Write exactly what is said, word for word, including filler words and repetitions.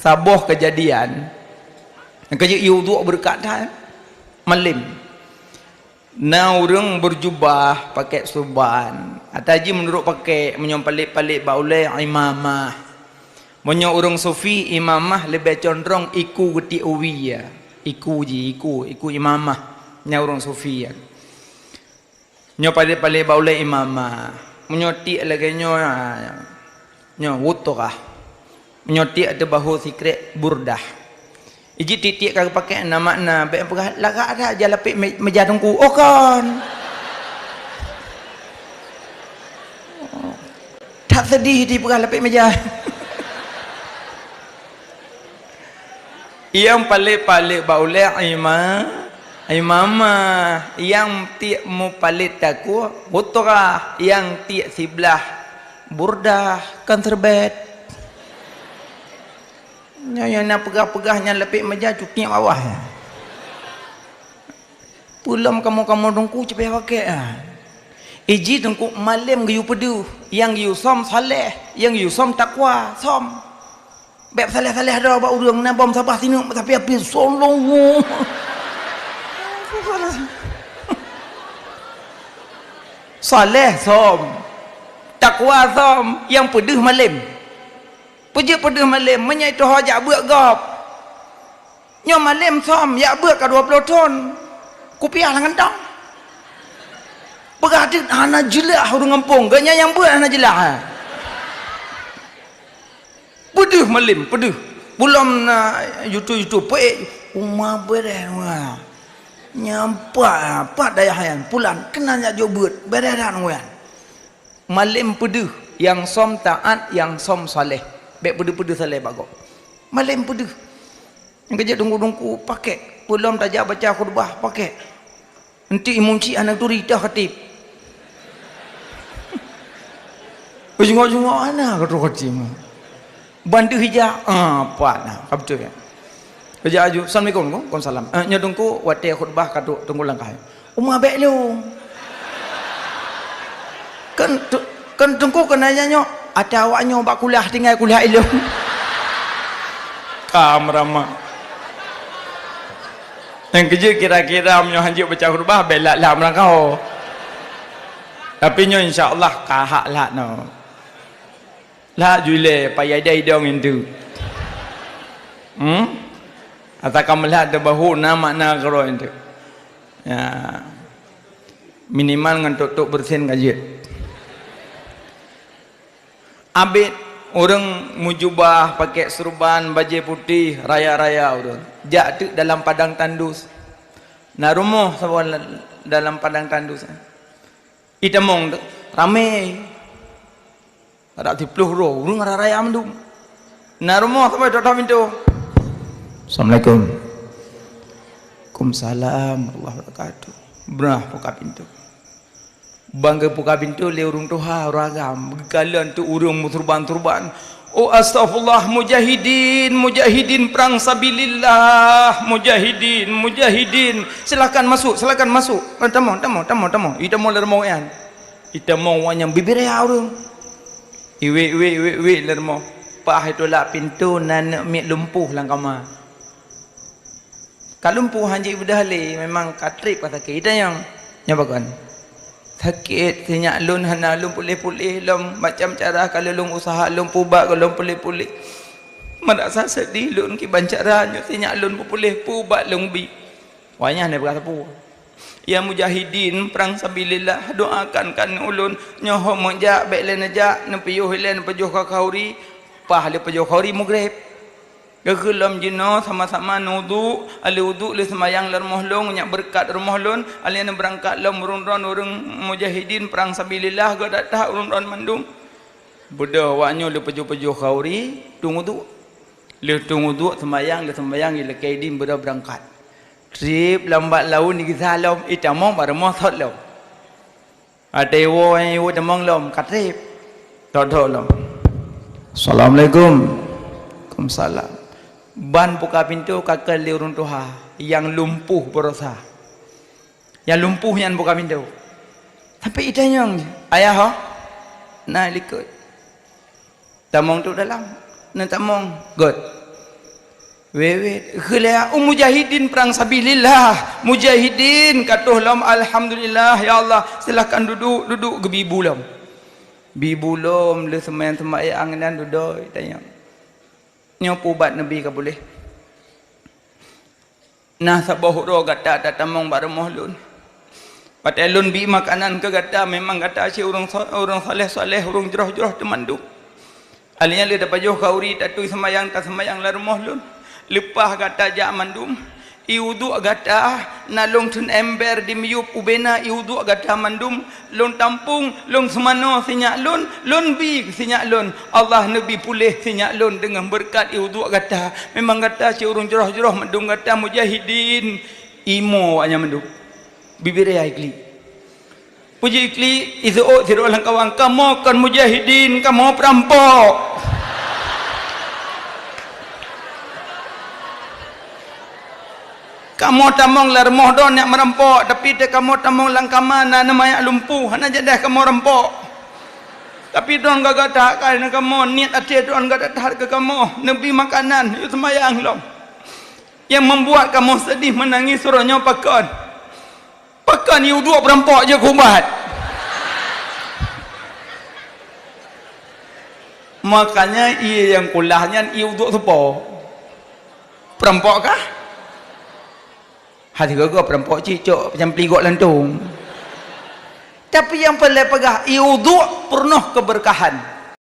Saboh keujadian, nyang ka jeuet yue uduk beureukat that, malem. Na ureuëng beujubah, pakai surban, ata jih meunurot pakai, meunyoe palek-palek bak ulée, imamah. Meunyoe ureuëng sufi, imamah leubeh condrong iku geutiek uwie, ya. Iku jih, iku, iku imamah. Nyan ureuëng sufi, ya. Nyoe palek-palek bak ulée imamah. Meunyoe tiek lagée nyoe, ha, nyoe wutrah. Meunyoe tiek ateueh bahu sikrek, burdah. Iji tiek-tiek ka geupakai na makna, bék peugah lagak that jak lapek me-, meja teungku. Oh kon. That seudeh di peugah lapek meja. Nyang palek-palek bak ulée ima-, imamah, nyang tiek mupalek takue, wutrah, nyang tiek siblah, burdah, kon serbet. Nyoe nyang na peugah-peugah nyang lapek meja cutiek bawah. Peulom kamoe-kamoe teungku ceupée pakai, ah. Iji teungku malem geuyue peudeuh, nyang geuyue som saleh, nyang geuyue som takwa, som. Bék saleh-saleh droe bak ureuëng, na bom sabah sineuk, tapi api som lom. Saleh som, takwa som, nyang peudeuh malem. Peujeuet peudeuh malem, meunyoe toh jak beuet gob. Nyoe malem som, jak beuet ka dua ploh thon. Kupiah lam kantong. Peugah teuk hana jeulaih ureuëng gampông, geuh nyan nyang beuet hana jeulaih. Peudeuh malem, peudeuh. Peulom na YouTube-YouTube, peuék uma bereh wah. Nyampak, pat dayah nyan, pulan, keunan jak jok beuet, bereh that nyan. Malem peudeuh, nyang som taát, nyang som saleh. Bék peudeuh-peudeuh saleh bak gob. Malem peudeuh. Nyang keujeuet teungku-teungku pakai, peulom tajak baca khutbah pakai. Eunteuk imum cit hana turi, toh khatib. Beujungok-jungok hana ka troh khatib. Ban deuh ija, ah, pat na, ka beutôi. Ija aju, "Assalamualaikum." "Waalaikumsalam." "Eh, nyoe teungku watée khutbah ka trok teungku langkah." Uma bék lôn. Kan tu-, kan teungku keunan nyan nyoe, ata awak nyoe bak kuliah tinggai kuliah ilôn. Ka meurama. Nyang keujeuet kira-kira meunyoe hanjeuet baca khutbah, bék lam-lam rangkau. Tapi nyoe insya Allah ka hak lam nyoe. Lam ju ilée payah idai idong intu. Hmm? Ata ka meulat teubahu na makna keudroe intu. Ya. Minimal ngon tok-tok beureusen ka jeuet. Abet ureuëng meujubah, pakai seureuban, bajée putéh, raya-raya ureuëng. Jak teuk dalam padang tandus. Na rumoh saboh dalam padang tandus. Itamong teuk ramé. Ada siplôh droe ureuëng raya-raya mandum. Na rumoh saboh tok-tok pintoe. "Assalamualaikum." "Waalaikumsalam warahmatullahi wabarakatuh." Brah buka pintoe. Ban geubuka pintoe lé ureuëng tuha, ureuëng agam, geukalon teuk ureuëng meusurban-surban. "Oh, astaghfirullah, mujahidin, mujahidin, perang sabilillah, mujahidin, mujahidin. Silakan masuk, silakan masuk." "Eh, tamong, tamong, tamong, tamong." Itamong lé rumoh nyan. Itamong awak nyan bibiraya ureuëng. Iwet, iwet, iwet, iwet lé rumoh. Paih itulak pintoe na aneuk miet lumpuh lam kama. Ka lumpuh hanjeuet beudôh lé, memang ka treb ka sakét. Itanyong, "Nyoe pakon?" "Sakét, sinyak lôn hana lôn puléh-puléh lom, macam cara ka lôn usaha lôn peubat ka lôn puléh-puléh. Meurasa seudeh lôn kiban cara nyoe sinyak lôn peupuléh peubat lôn bi." Wayah na peugah sapeue. "Ya mujahidin, perang sabilillah, doakan kan ulôn. Nyoe hom meujak, bék lé neujak, neupiôh ilée neupajoh keu khauri." Paih lé pajoh khauri mugreb. Geukheun lom jinoe sama-sama neuwudu, lheueh wudu lheueh seumayang lam rumoh lôn, nyak beureukat rumoh lôn, lheueh nyan beurangkat lom ureuëng droen ureuëng mujahidin perang sabilillah geuh that-that ureuëng droen mandum. Beudôh awak nyoe lheueh pajoh-pajoh khauri, tueng wudu. Lheueh tueng wudu seumayang, lheueh seumayang ilakée idin beudôh beurangkat. Treb lam bak laôt gisa lom, itamong bak rumoh sot lom. Watée iwoe, iwoe tamong lom, ka treb. Thot-thot lom. "Assalamualaikum." "Waalaikumsalam." Ban buka pintoe ka keu lé ureuëng tuha nyang lumpuh baroesa. Nyang lumpuh nyan buka pintoe. Tapi itanyong, "Ayah ho?" "Na likot." "Tamong teuk dalam." "Neutamong." "Gét." Wewet, kheulea, "Oh, mujahidin perang sabilillah, mujahidin katoh lom, alhamdulillah, ya Allah, silahkan duduk, duduk," geubi bu lom. Bi bu lom, lheueh seumayang-seumayang nyan dudoe, tanyong, "Nyoe pubat Nabi ka puléh? Nah, saboh uroe gata tatamong bak rumoh lôn. Watée lôn bi makanan keu gata, memang gata cit ureuëng so-, ureuëng saleh-saleh, ureuëng jroh-jroh teumandum. Alheuh nyan lé tapajoh khauri, tatui seumayang, taseumayang lam rumoh lôn. Leupah gata jak mandum, ié uduk gata na lôn theun ember di miyueb ubena ié uduk gata mandum, lôn tampong, lôn seumanoe sinyak lôn, lôn bi sinyak lôn. Allah neubi puléh sinyak lôn deungon beureukat ié uduk gata. Memang gata cit ureuëng jroh-jroh mandum gata mujahidin." Imo awak nyan mandum. Bibiré iklik. Puji iklik, iseuôt sidroe lam kawan, "Kamoe kon mujahidin, kamoe peurampok. Kamoe tamong lam rumoh droe nyan meurampok, tapi teuh kamoe tamong lam kama na neumayak lumpuh, hana jadeh kamoe rampok. Tapi droe gata that keu kamoe, niet até droe gata that keu kamoe, neubi makanan, yue seumayang lom. Nyang membuat kamoe seudeh meunangis uroe nyoe pakon? Pakon ié uduk peurampok jeuet keu ubat?" Makanya ié nyang kulah nyan ié uduk soe po? Peurampok kah? Hati gogo peurampok cicok macam peligok lantong. Tapi nyang paléng peugah ié uduk peurunoh keberkahan.